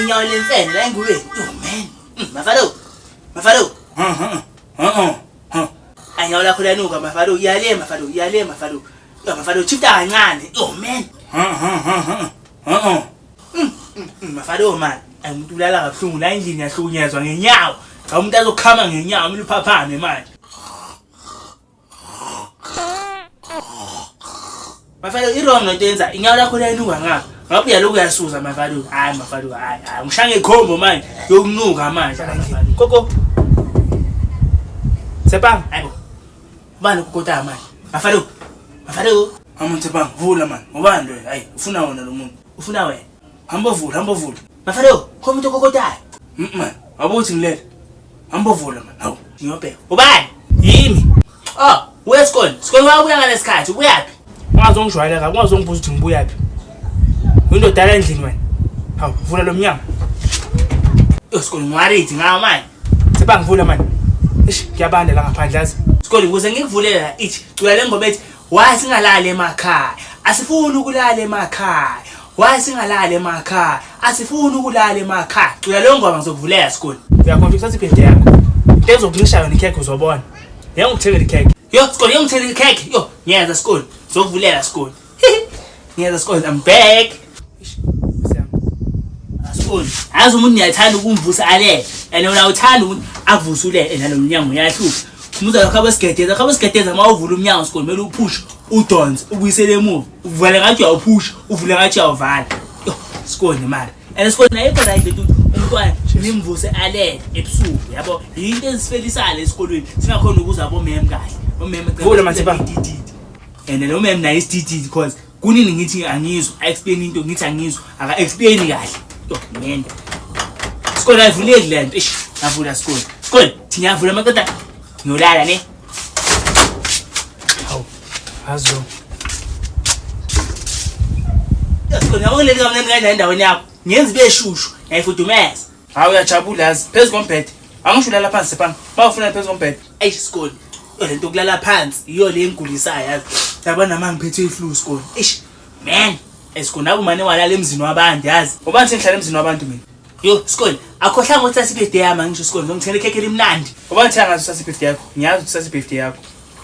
Inyawo lemfene la engubeni. Yo man. Mafalo. Mafalo. Anyawo lakho liyanuka Mafalo. Iyale Mafalo, iyale Mafalo. Yo Mafalo, chifta kancane. Yo man. Mafalo man. Ay umuntu ulala kabuhlungu la endlini yahlukunyezwa ngenyawo. Cha umuntu azokhama ngenyawo mina uphaphame manje. Mafalo i-wrong lento yenza inyawo lakho liyanuka ngapha. Ngapha uyaloku uyasuza Mafalo. Hayi Mafalo hayi hayi ngishaya ngekhombo manje yokunuka manje. Koko. Tsepang. Hayibo. Ubani ukukota manje? Mafalo. Mafalo. Hamba Tsepang, vula man. Ubani lo? Hayi, ufuna wona lo muntu. Ufuna wena. Hamba vula, hamba vula. Mafalo, khona umuntu okokotayo. Man, awuthi ngilele. Hamba vula man. Hawu. Ngiyobheka. Ubani? Yimi. Oh, uya Skoni. Skoni wabuya ngalesikhathi. Ubuyaphi? Ungazongijwayela kabi, ungazongibuza ukuthi ngibuyaphi. Uyindoda la endlini wena. Hawu, vula lo mnyango. Yo Skoni ngiworried ngawo manje. Tsepang vula man. Eish, kuyabanda la ngaphandle yazi. Skoni ukuze ngikuvulela la ithi cula le ngoma ethi why singalali emakhaya. Asifuni ukulala emakhaya. Why singalali emakhaya? Asifuni ukulala emakhaya. Cula leyo ngoma ngizokuvulela Skoni. Uyakhohlwa ukuthatha ibhedi yakho. Into ezokuncisha yona ikhekhe uzobona. Ngeke ngikuthengele ikhekhe. Yo Skoni ngikuthengele ikhekhe. Yo ngiyeza Skoni. Ngizokuvulela Skoni. Ngiyeza Skoni I'm back. Eish, Nkosi yami. Skoni. Yazi umuntu ngiyathanda ukumvusa alele. And wena uthanda umuntu akuvuse ulele nalo mnyango uyahlupha. Umuza lokho abesigedeza, khabe sigedeza uma uvula umnyango Skoni kumele uphushe, udonse, ubuyisele emuva. Uvale ngathi uyawuphusha, uvule ngathi uyawuvala. Yo, Skoni mara. And Skoni ayikho right lento ukuthi umntwana nimvuse alele ebusuku, yabo. Yinto ezisifelisayo esikolweni. Singakhona ukuzwa abomem kahle. Omem Vula manje, ba. And lo mem naye isidididi because kunini ngithi angizwa, a-explain into ngithi angizwa, aka-explain kahle. Yo, man. Skoni ayivuleki le nto. Eish, ngavula Skoni. Skoni, thi ngiyavula maqeda ngiyolala ne. Hawu. Yazi lo. Yo, Skoni, yabo ngileli kamnandi kanjani endaweni yakho. Ngenza ibe shushu, ngiyayifudumeza. Hawu uyajabula yazi. Phezu kombhede. Angisho ulala phansi Tsepang. Bawufuna phezu kombhede. Eish Skoni. Yo lento yokulala phansi iyo le engigulisayo yazi. Yabona manje ngiphethe iflu Skoni. Eish, man. Skoni akumane walala emzini wabantu yazi. Ubani sengihlala emzini wabantu mina? Yo Skoni, akhohlanga ukuthi sasibirthday yami angisho Skoni, ngizongithengela ikhekhe elimnandi. Ubani thenga ngazo sasi birthday yakho? Ngiyazi ukuthi sasi birthday yakho.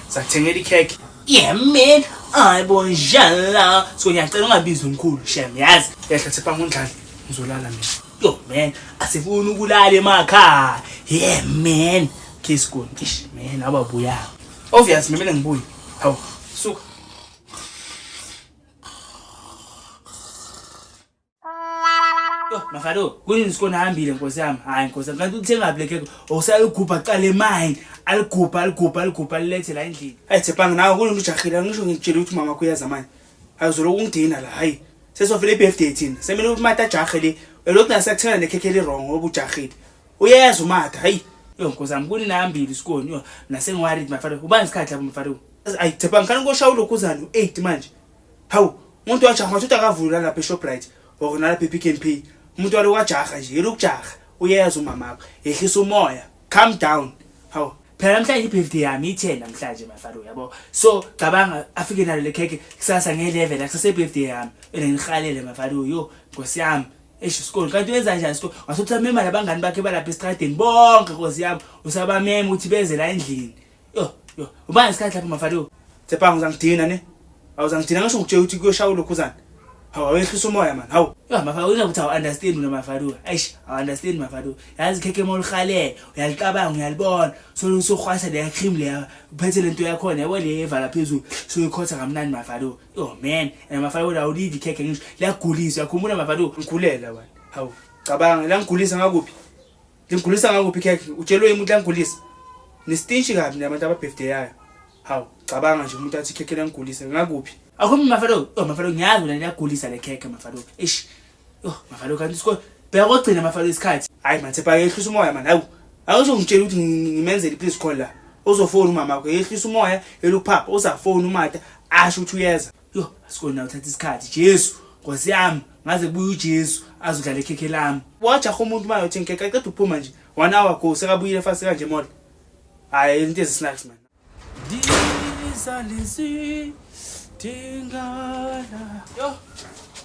Sakuthengela ikhekhe. Yeah man, hayi bonjala. Skoni ngiyacela ungabizi umkhulu shem yazi. Yehla Tsepang undlale. Ngizolala mina. Yo man, asifuni ukulala emakhaya. Yeah man. Okay Skoni, ish man ababuya. Obvious mina ngibuye. Hawu, suka. Yo Mafalo, kunini Skoni ahambile nkosi yami? Hayi nkosi yami, kanti uthenga le khekhe usayigubha qala emine. Aligubha, aligubha, aligubha alilethe la endlini. Hayi Tsepang nawe kunini ujahile ngisho ngikutshela ukuthi mama wakho uyaza manje. Hayi uzoloku ungidina la hayi. Sesofile ibirthday thina. Semele umata ajahe le. Elokhu nasakuthenga nekhekhe eli wrong ngoba ujahile. Uyeza umata hayi. Yo nkosi yami kunini ahambile Skoni. Yo nasengiworried Mafalo. Ubani isikhathi lapho Mafalo? Ayi Tsepang khani koshaya ulokhuzana u8 manje. Hawu umuntu wajaha ngathi akavula lapha eShoprite or nalapha ePick n Pay. Umuntu waloku wajaha nje, yena ukujaha. Uyeza umama wakho. Yehlisa umoya. Calm down. Hawu. Phela namhlanje i-birthday yami i-10 namhlanje Mafalo yabo. So cabanga afike nalo le khekhe kusasa nge-11 akusase birthday yami. Ena ngihalele Mafalo yo nkosi yami. Eish Skoni kanti wenza njani Skoni? Ngasuthi amema nabangani bakhe balapha estradeni bonke nkosi yami. Usabamema ukuthi beze la endlini. Yo yo ubani isikhathi lapho Mafalo? Tsepang uzangidina ne? Awuzangidina ngisho ngikutshela ukuthi kuyoshaya ulokhuzana. Hawu awehlisa umoya man. Hawu. Yo Mafalo unakuthi awu understand mina Mafalo. Eish awu understand Mafalo. Yazi ikhekhe mawulihalele uyalicabanga uyalibona. So usuhwasha le cream le uphethe lento yakhona yabo le evala phezulu. So uyikhotha kamnandi Mafalo. Yo man, and Mafalo awulidli ikhekhe ngisho liyagulisa uyakhumbula Mafalo. Ngigulela wena. Hawu. Cabanga la ngigulisa ngakuphi? Ngigulisa ngakuphi ikhekhe? Utshelwe umuntu langigulisa. Nistinchi kabi nabantu ababirthday. Hawu, cabanga nje umuntu athi ikhekhe langigulisa ngakuphi? Akho Mafalo, yo Mafalo ngiyazi mina liyagulisa le khekhe Mafalo. Eish. Yo Mafalo kanti Skoni bheka kogcina Mafalo isikhathi. Hayi man Tsepang yehlisa umoya man. Hawu. Awuzongitshela ukuthi ngimenzele please call la. Uzofona umama wakho yehlisa umoya eluphapha uzafona umata asho ukuthi uyeza. Yo Skoni nawe uthatha isikhathi Jesu Nkosi yami ngaze kubuye uJesu azodlala ikhekhe lami. Wajaha umuntu manje uthi ngeke qeda uphuma nje. 1 hour go sekabuyile fast kanje mall. Hayi into ezisnacks man. Dizalezi dingala. Yo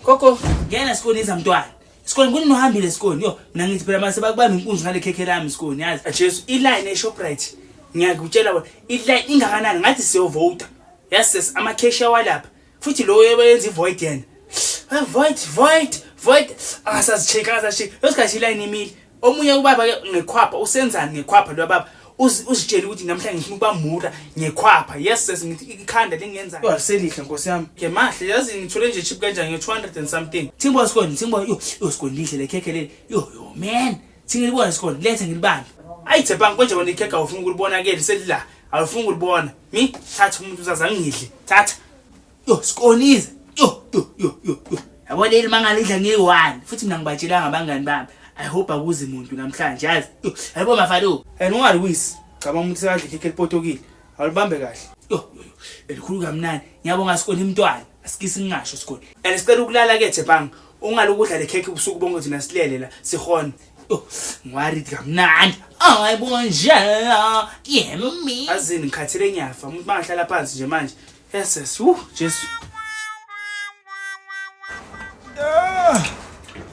Koko ngena Skoni iza mntwana. Sikoni kunini uhambile Sikoni? Yo, mina ngithi phela mase bakubamba inkunzi ngale khekhe lami Sikoni, yazi. Jesu, iline eShoprite. Ngiyakutshela wena, iline ingakanani ngathi siyovota. Yazi sis ama-cashier walapha. Futhi lo oyenza i-void yena. Ah, void, void, void. Akasazi-check, akasazi-check. Yosikhathi iline imile. Omunye ubaba ke ngekhwapha usenzani ngekhwapha lo baba? Uzitshela ukuthi namhlanje ngifuna ukuba mura ngekhwapha. Yes sis ngithi ikhanda lingenzani. Yo aliselihle nkosi yami. Ke mahle yazi ngithole nje chip kanjani nge 200 and something. Thingbo Sikoni, thingbo yo yo Sikoni lihle le khekhe leli. Yo yo man. Thingilibona Sikoni, lethe ngilibambe. Ayi Tshepang konje wena ikhekhe awufuni ukulibona ke liselila. Awufuni ukulibona. Mi thatha umuntu uzaza ngidle. Thatha. Yo Sikonize. Yo yo yo yo yo. Yabo leli mangalidla ngiyi-one futhi mina ngibatshelanga abangani bami. I hope akuzi muntu namhlanje yazi. Yo yabo mafalo. And ungaliwisi. Cabanga umuntu sekadla ikhekhe elipotokile. Awulibambe kahle. Yo yo yo. Elikhulu kamnandi. Ngiyabonga Sikoni mntwana. Asikisi ngingasho Sikoni. And sicela ukulala ke Tshepang. Ungalokudla le khekhe ubusuku bonke thina silele la sihona. Yo ngiworried kamnandi. Ayibonjela. Yemi. Azini ngikhathele ngiyafa. Umuntu mangahlala phansi nje manje. Yes yes. Wu Jesu. Ah,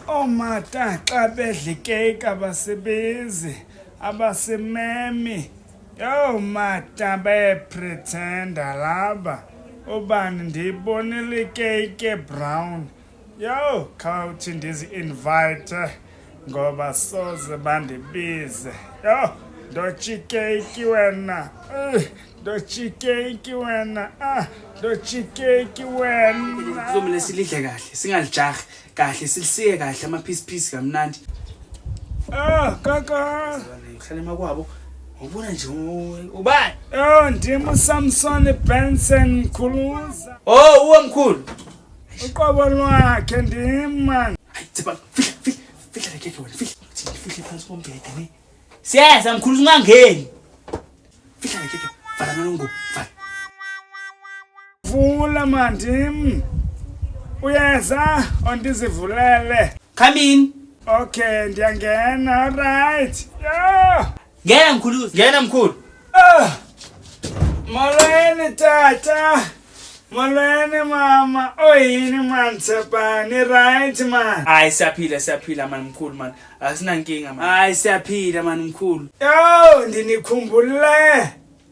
Oomata xa bedla ikeyiki abasebenzi abasimemi. Yho mata bayapretenda laba. Ubani ndiyibonile ikeyiki ebrown. Yho khawuthi ndizi-invite ngoba soze bandibize. Yho ndotya ikeyiki wena. Eh, ndotya ikeyiki wena. Ah, ndotya ikeyiki wena. Kuzomele silidle kahle, singalijahi kahle, silisike kahle ama-piece piece kamnandi. Ah, kaka. Uhlala emakwabo. Ubona nje ubani? Oh, ndim uSamson Benson Mkhuluza. Oh, uwe mkhulu. Uqobo lwakhe ndim man. Hayi Tshepa, fihla fihla fihla le khekhe wena, fihla. Uthi ngifihle phansi kombhede ne. Siyeza mkhulu ungangeni. Fihla le khekhe, vala nalongubo, vala. Vula man ndim. Uyeza ondizivulele. Come in. Okay, ndiyangena, alright. Yeah. Ngena mkhulu. Ngena mkhulu. Ah. Molweni tata. Molweni mama. Oyini man Tshepani, right man. Hayi siyaphila siyaphila man mkhulu man. Asinankinga man. Hayi siyaphila man mkhulu. Yo, ndinikhumbule.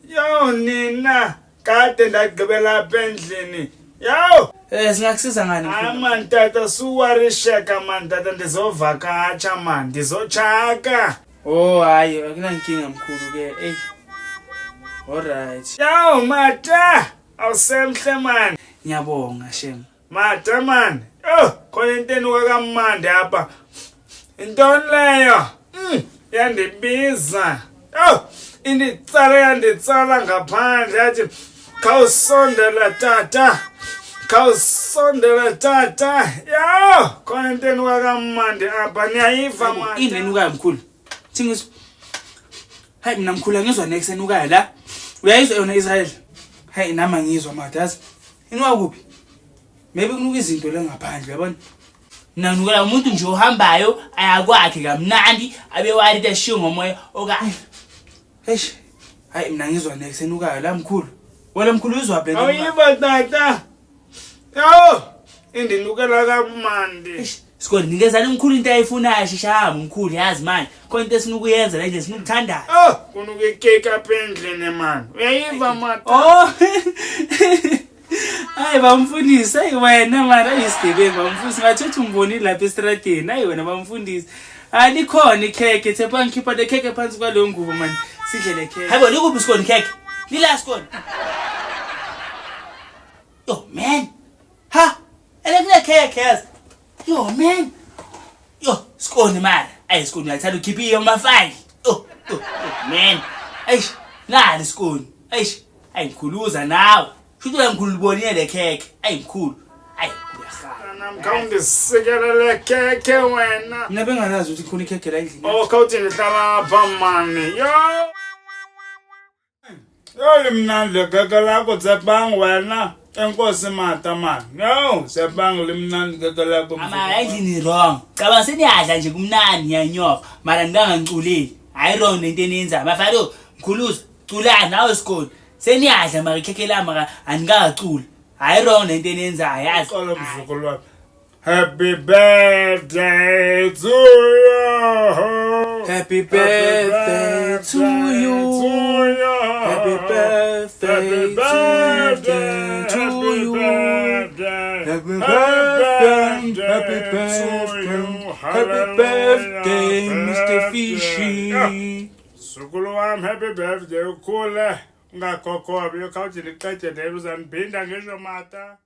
Yo nina kade ndagqibela apha endlini. Yo, Eh singakusiza ngani hayi mkhulu? man tata suwarisheka man tata ndizovakatsha man ndizotshaka. Oh hayi akunankinga mkhulu ke. Ey. Alright. Yo mata, awusemhle man. Ngiyabonga shem. Mata man. Oh, khona into enuka kamnandi apha. Intoni leyo? Yandibiza. Oh, inditsala yanditsala ngaphandle yathi khawusondela tata. Khawusondela tata. Yo, khona into enuka kamnandi apha. Niyayiva mata. Ini enukayo mkhulu? Thingizwe. Hayi mina mkhulu angizwa next enukayo la. Uyayizwa yona Israel? Hayi nami angizwa mata yazi. Inuka kuphi? Maybe kunuka izinto la ngaphandle yabona. Mina nginukela umuntu nje ohambayo ayakwakhe kamnandi abe worried ashiye ngomoya okahle. Eish. Hayi mina ngizwa next enukayo la mkhulu. Wena mkhulu uzwa phela. Awuyiva tata. Yo, indinukela kamnandi. Eish, Sikoni nikezani umkhulu into ayifunayo shesha hamba umkhulu yazi manje. Khona into esifuna ukuyenza la endlini sifuna ukuthandaza. Oh, kunuka ikeyiki apha endlini man. Uyayiva mata. Oh. Hayi bamfundisi, hayi wena mara ayisigebengu bamfundisi ngathi uthi umbonile lapha estradeni. Hayi wena bamfundisi. Hayi likhona ikhekhe, Tshepa ngikhipha le khekhe phansi kwaleyo ngubo man. Sidle le khekhe. Hayi bo likuphi Sikoni khekhe? Lila Sikoni. Yo man. Ha! Ele kunekhekhe yazi. Yo man. Yo Sikoni mara. Ayi Sikoni uyathanda ukhipha iyo amafayili. Yo yo yo man. Eish, nali Sikoni. Eish, ayi ngikhuluza nawe. Shuthi wena mkhulu libonile le khekhe. Ayi mkhulu. Ayi uyahala. Mntanam khawundisikelele khekhe wena. Mina bengalazi ukuthi khona ikhekhe la endlini. Oh, khawuthi ndihlala apha mani. Yo. Yo limnandi le khekhe lakho Tshepang wena. Enkosi mata man. Yo, Tshepang limnandi khekhe lakho. Ama endlini wrong. Cabanga seniyadla nje kumnandi ngiyanyoka. Mara ngikangangiculeli. Hayi wrong lento eniyenzayo. Mafalo mkhuluza culani nawe Sikoni. Seniyadla mara ikhekhe lami mara anikakaculi. Hayi wrong lento eniyenzayo yazi. Uxolo mzukulu wami. Happy birthday to you. Happy birthday to you. Happy birthday to you. Happy birthday, happy birthday, happy birthday, Mr. Fishy. Sukulu wami, happy birthday, ukhule ungakhokhobi ukhawuthi liqede lelo uzaniphinda ngisho mata.